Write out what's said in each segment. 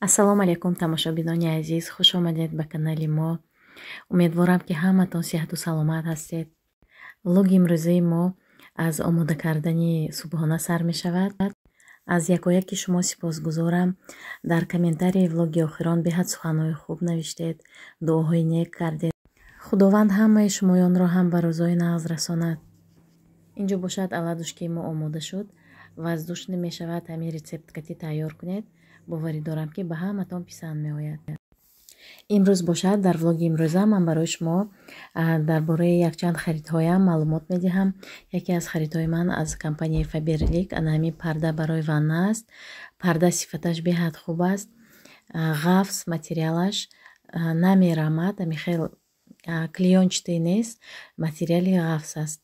Ассалому алайкум, тамошобинони азиз, хуш омадед ба канали мо. Умедворам, ки ҳаматон сиҳату саломат ҳастед. Влоги имрӯзаи мо аз омода кардани субҳона сар мешавад. Аз якояки шумо сипосгузорам. Дар комментарии влоги охирон беҳад суханҳои хуб навиштед, дуоҳои нек кардед. Худованд ҳамаи шумоёнро ҳам ба рӯзҳои нағз расонад. Инҷо бошад, оладушкии мо омода шуд. Воздушный мешавад, ҳамин рецепт кати тайёр кунед. Боварӣ дорам, ки ба ҳаматон писанд меояд. Имрӯз бошад, дар влоги имрӯза ман барои шумо дар бораи якчанд харидҳоям маълумот медиҳам. Яке аз харидҳои ман аз компанияи Фаберлик ана ҳамин парда барои ванна аст. Парда сифаташ беҳад хуб аст, ғафз материалаш намерамад, ҳамин хел клеёнчатый нест, материали ғафз аст.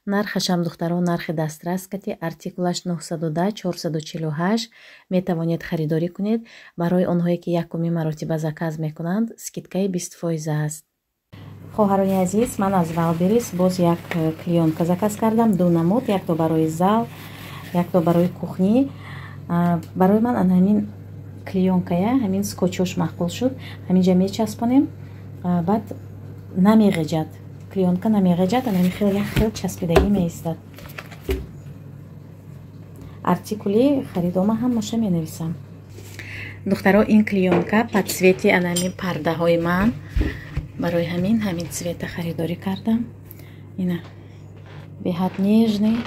Нархашам, духтарон, нархи дастрас кати, артикулаш 910 448. Метавонед харидорӣ кунед. Барои онҳое, ки якуми маротиба заказ мекунанд, скидкаи 20% аст. Хоҳарони азиз, ман аз Валберис боз як клеёнка заказ кардам, ду намуд, якто барои зал, якто барои кухни. Барои ман ана ҳамин клеёнкая, ҳамин скотчош маъқул шуд. Ҳаминҷа мечаспонем, баъд намеғеҷад, клеёнка намеғеҷад, ана хел як хел часпидагӣ меистад. Артикули харидома ҳамаша менависам. Духтаро, ин клеёнка по цвети ана ҳамин пардаҳои ман, барои ҳамин ҳамин цвета харидорӣ кардам. Ина беҳад нежный.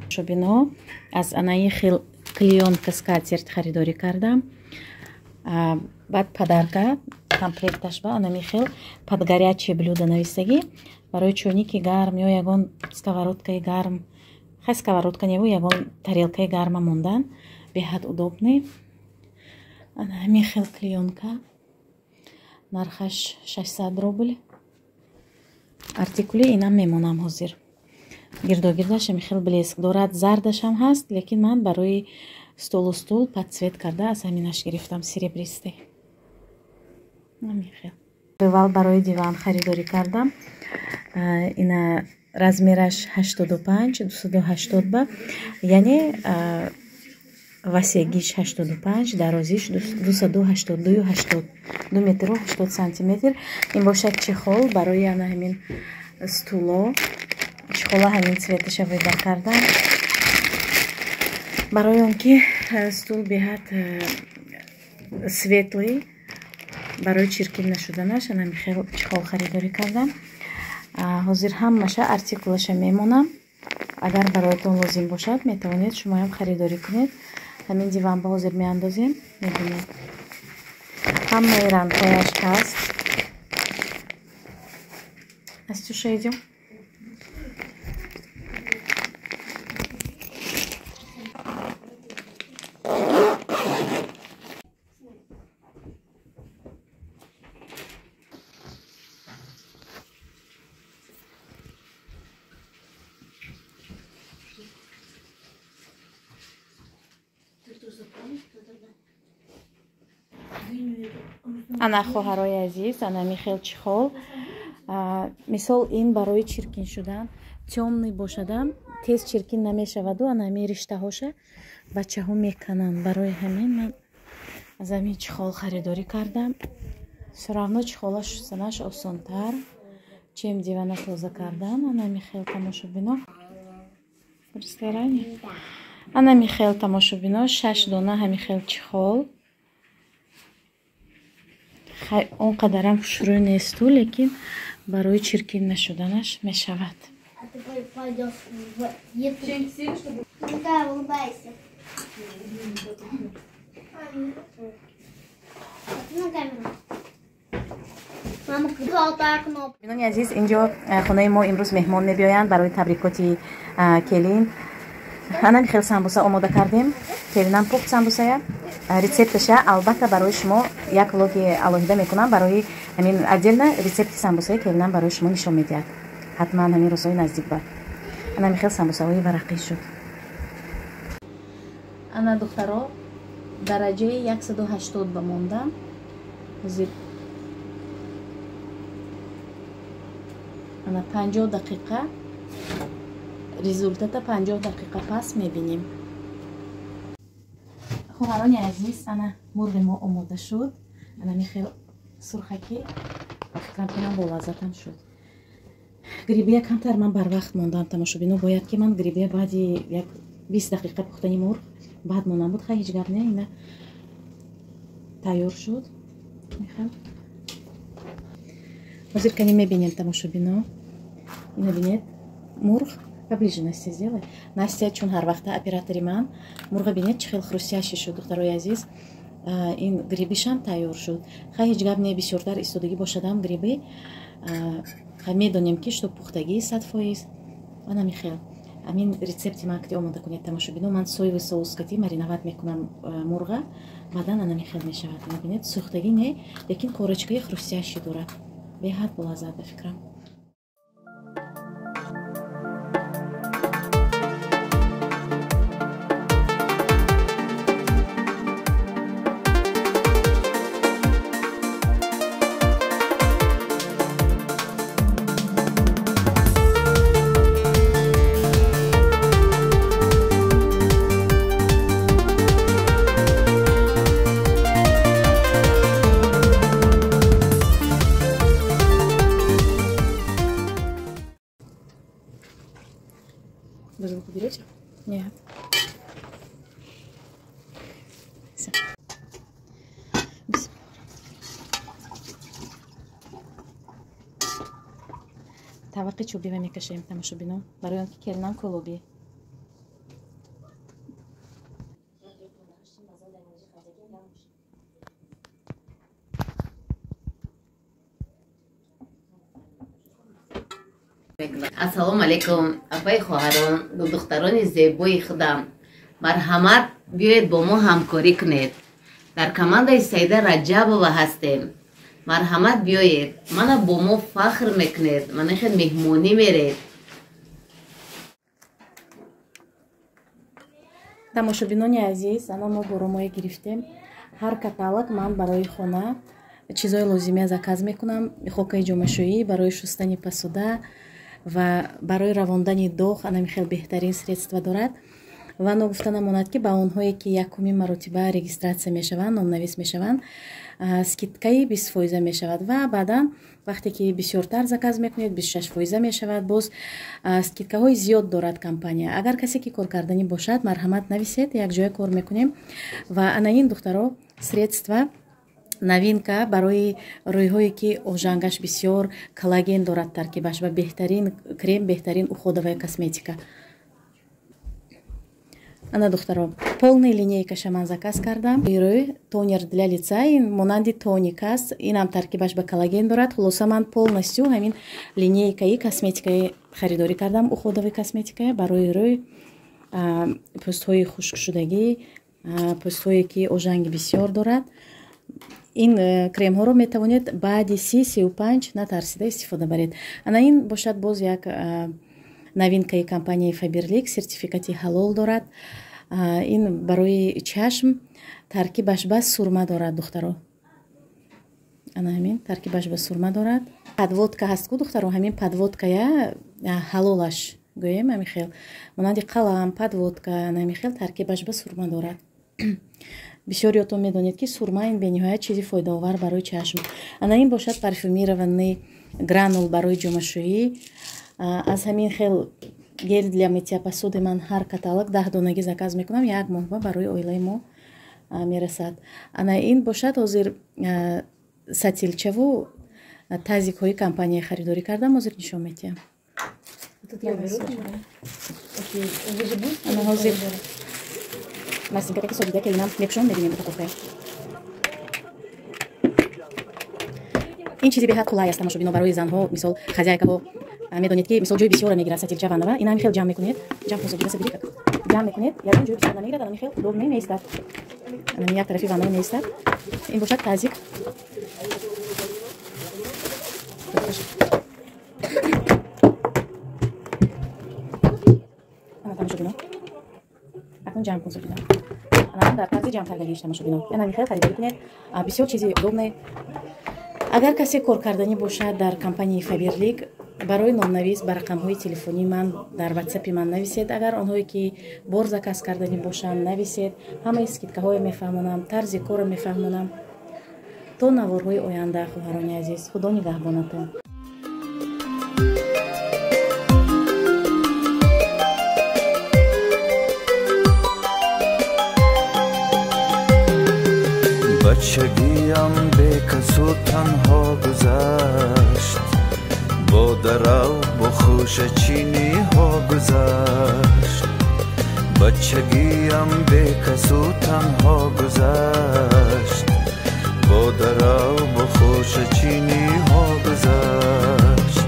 Шобино, аз анаи хел клеёнка скатерть харидорӣ кардам. Баъд подарка комплекташ ба анами хел под горячее блюдо нависагӣ, барои чойники гарм ё ягон сковородкаи гарм, хай, сковородка неву, ягон тарелкаи гарма мондан беҳад удобный. Ана ҳамин хел клеёнка, нархаш 600 рубл. Артикули инам мемонам ҳозир. Гирдогирдаш ҳамин хел блеск дорад, зардашам ҳаст, лекин ман барои столу стул под цвет карда аз ҳаминаш гирифтам, серебристый. Вал барои диван харидорӣ кардам. Ина размераш 85 280 ба, яъне васегиш 85, дарозиш 282 80, 2 метру 80 сантиметр. Ин бошад чехол барои ана ҳамин стуло. Чехола ҳамин цветаша выбор кардам, барои он ки стул беҳад светлый, барои чиркин нашуданаш анами хел чехол харидорӣ кардам. Ҳозир ҳамаша артикулаша мемонам. Агар бароятон лозим бошад, метавонед шумоям харидорӣ кунед. Ҳамин диван ба ҳозир меандозем, мебинед, ҳамаи рангҳояш ҳаст. Настюша, идем. Ана, хоҳарои азиз, ана михел чехол. Мисол, ин барои чиркин шудан, тёмный бошадам тез чиркин намешаваду ана ҳамин риштаҳоша бачаҳо мекананд. Барои ҳамин ман аз ҳамин чехол харидорӣ кардам. Всё равно чехола шустанаш осонтар, чем дивана тоза кардан. Ана михел, тамошобино, в ресторане. Ана михел, тамошобино, шаш дона ҳамин хел чехол. Он қадарам хушрӯй несту, лекин барои чиркин нашуданаш мешавад. А ты пойдешь в YouTube. Да, улыбайся. На камеру. Мама, золотая кнопка. Бинони азиз, инҷо хонаи мо имрӯз меҳмон мебиёянд барои табрикоти келин. Ана хел самбуса омода кардем. Келинам пухт самбусая. Рецепташа албатта барои шумо як влоги алоҳида мекунам. Барои ҳамин отдельно рецепти самбусаи келинам барои шумо нишон медиҳад, ҳатман ҳамин рӯзҳои наздик ба. Ана михел самбусаҳои варақӣ шуд. Ана, духтаро, дараҷаи 180 ба мондам ҳозир. Ана 50 дақиқа, результата 50 дақиқа пас мебинем. Хоҳарони азиз, ана мурғи мо омода шуд. Ана михел сурхакӣ, фикрам ки ҳам болаззатам шуд. Грибия камтар ман барвақт мондам, тамошобино. Бояд ки ман грибия баъди як 20 дақиқа пухтани мурғ баъд монам буд. Хай, ҳеҷ гап не, ина тайёр шуд. Михел ҳозир кани мебинем, тамошобино. Ина бинед, мурғ. Поближе, Настя, сделай. Настя чун ҳар вақта оператори ман. Мурға бинед, чӣ хел хрустящий шуд, духтарои азиз. Ин грибишам тайёр шуд. Хай, ҳеҷ гап не, бисёртар истодагӣ бошадам гриби. Хай, медонем ки что пухтагӣ 100%. Ана михел. Амин рецепти ман кати омода кунед, тамошобино. Ман соевый соус кати мариновать мекунам мурға. Баъдан ана михел мешавад. Бинед, сӯхтагӣ не, лекин корочкаи хрустящий дорад. Беҳад болаззат, ба фикрам. Бутылку берете? Нет. Все. Тавақи чӯбима мекашем, тамошобино, барои он ки келинам кӯлобӣ. Ассалому алайкум, апаи хоҳарон, духтарони зебои худам. Марҳамат, биёед бо мо ҳамкорӣ кунед. Дар командаи Саида Раҷабова ҳастем. Марҳамат, биёед, мана бо мо фахр мекунед, мана хел меҳмонӣ меред. Тамошобинони азиз, ана мо боромое гирифтем. Ҳар каталог ман барои хона чизои лозимия заказ мекунам. Хокаи ҷомашӯӣ, барои шустани пасуда ва барои равондани доғ, ана михел беҳтарин средства дорад. Ва ногуфта намонад, ки ба онҳое ки якумин маротиба регистрация мешаванд, номнавис мешаванд, скидкаи 20% мешавад ва баъдан вақте ки бисёртар заказ мекунед, 26% мешавад. Боз скидкаҳои зиёд дорад компания. Агар касе ки кор карданӣ бошад, марҳамат, нависед, якҷоя кор мекунем. Ва ана ин, духтаро, средства новинка барои рӯйҳое ки ожангаш бисёр, коллаген дорад таркибаш ва беҳтарин крем, беҳтарин уходовая косметика. Ана, духтаро, полный линейкаша ман заказ кардам. Рӯй тонер для лица, ин монанди тоник аст, инам таркибаш ба коллаген дорад. Хулоса, ман полностью ҳамин линейкаи косметикаи харидорӣ кардам, уходовой косметикая барои рӯй, пӯстҳои хушкшудагӣ, пӯстҳое ки ожанги бисёр дорад. Ин кремҳоро метавонед баъди 30-35 натарсида истифода баред. Ана ин бошад боз як новинкаи компанияи Фаберлик, сертификати ҳалол дорад. Ин барои чашм, таркибаш ба сурма дорад, духтаро. Ана ҳамин таркибаш ба сурма дорад. Подводка ҳаст ку, духтаро, ҳамин подводкая ҳалолаш гӯем, ҳамин хел монанди қалам, подводка, ана ҳамин хел таркибаш ба сурма дорад. Бисёриётон медонед, ки сурма ин бениҳоят чизи фоидаовар барои чашм. Ана ин бошад парфюмированный гранул барои ҷомашӯӣ. Аз ҳамин хел гель для мытья посуды ман ҳар каталог 10 донагӣ заказ мекунам, як моҳба барои оилаи мо мерасад. Ана ин бошад ҳозир сатилчаву тазикҳои компания харидорӣ кардам, ҳозир нишон медиҳам. Ана ҳозир Настенька таки Сожида келинам мепӯшон, мебинем упаковкая. Ин чизи беҳад қулай аст, тамошобино, барои занҳо, мисол хозяйкаҳо. Медонед ки мисол ҷои бисёра мегирад сатилча ваннава, ина ҳамин хел ҷамъ мекунед, ҷамъ кун, Сожида, собери как. Ҷамъ мекунед, ягон ҷои бисёр намегирад, ана хел удобно меистад. Ана як тарафи ваннава меистад. Ин бошад тазик. Ана, тамошобино. Акнун ҷамъ кун, Сожида. Ана дар тарзи ҷамъ кардагиш, тамошобино. Ана ҳамин хел харидорӣ кунед. Бисёр чизи удобное. Агар касе кор карданӣ бошад дар компанияи Фаберлик, Барои номнавис ба рақамҳои телефонии ман дар ватсапи ман нависед. Агар онҳое ки бор заказ карданӣ бошанд, нависед. Ҳамаи скидкаҳое мефаҳмонам, тарзи корро мефаҳмонам. То наворҳои оянда, хоҳарони азиз, худо нигаҳбонатон. Бачагиам бекасу танҳо гузашт, бо дарав бо хӯшачиниҳо гузашт. Бачагиам бекасу танҳо гузашт, бо дарав бо хӯшачиниҳо гузашт.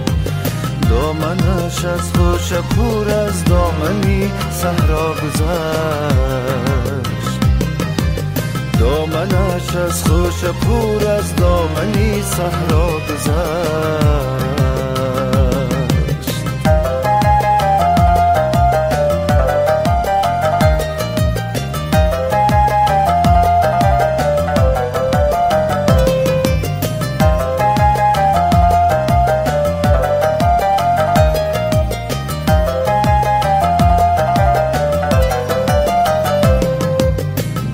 Доманаш аз хӯша пур аз домани саҳро гузашт. Доманаш аз хӯша пур аз домани саҳро гузашт.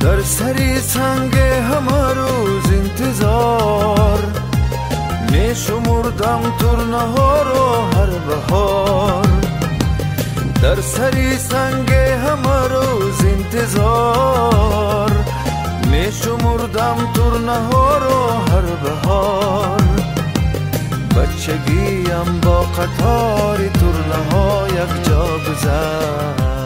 Дар сари санг ҳама рӯз интизор мешумурдам турнаҳоро ҳар баҳор. Дар сари санг ҳама рӯз интизор мешумурдам турнаҳоро ҳар баҳор. Бачагиам бо қатори турнаҳо якҷо гузашт.